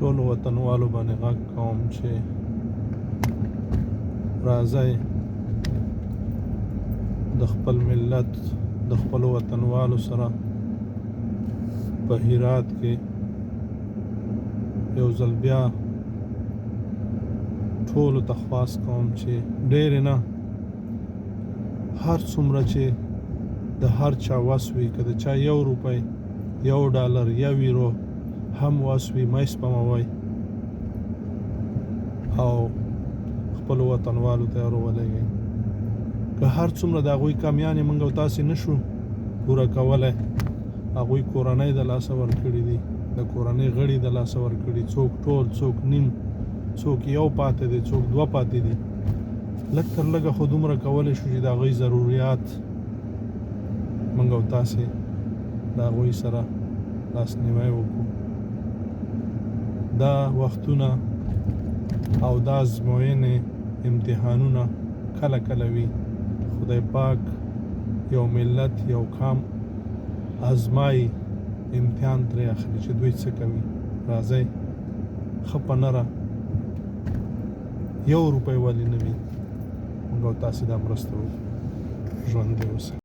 ټولو وطنوالو باندې غږ کوم چې راځئ د خپل ملت د خپلو وطنوالو سره په هرات کې یو ځل بیا ټولو ته خواست کوم چې ډېر نه، هر څومره چې د هر چا وس وي، که د چا یو روپۍ، یو ډالر، یو یورو هم وس وي، مه سپموئ او خپلو وطنوالو ته ورولېږئ. که هر څومره د هغوی کمیانې موږ او تاسې نشو پوره کولی، هغوی کورنۍ د لاسه ورکړي دي، د کورنۍ غړي د لاسه ورکړي، څوک ټول، څوک نیم، څوک یو پاتې دی، څوک دوه پاتې دي، لږ تر لږه خو دومره کولی شو چې د هغوی ضروریات موږ او تاسې د هغوی سره لاسنیوی وکړو. دا وختونه او دا ازموینې، امتحانونه کله کله وي. خدای پاک یو ملت، یو قام ازمایي، امتحان ترې اخلي چې دوی څه کوي. راځئ ښه په نره، یو روپۍ ولې نه وي، موږ او تاسې دا مرسته وکړو. ژوندي اوسئ.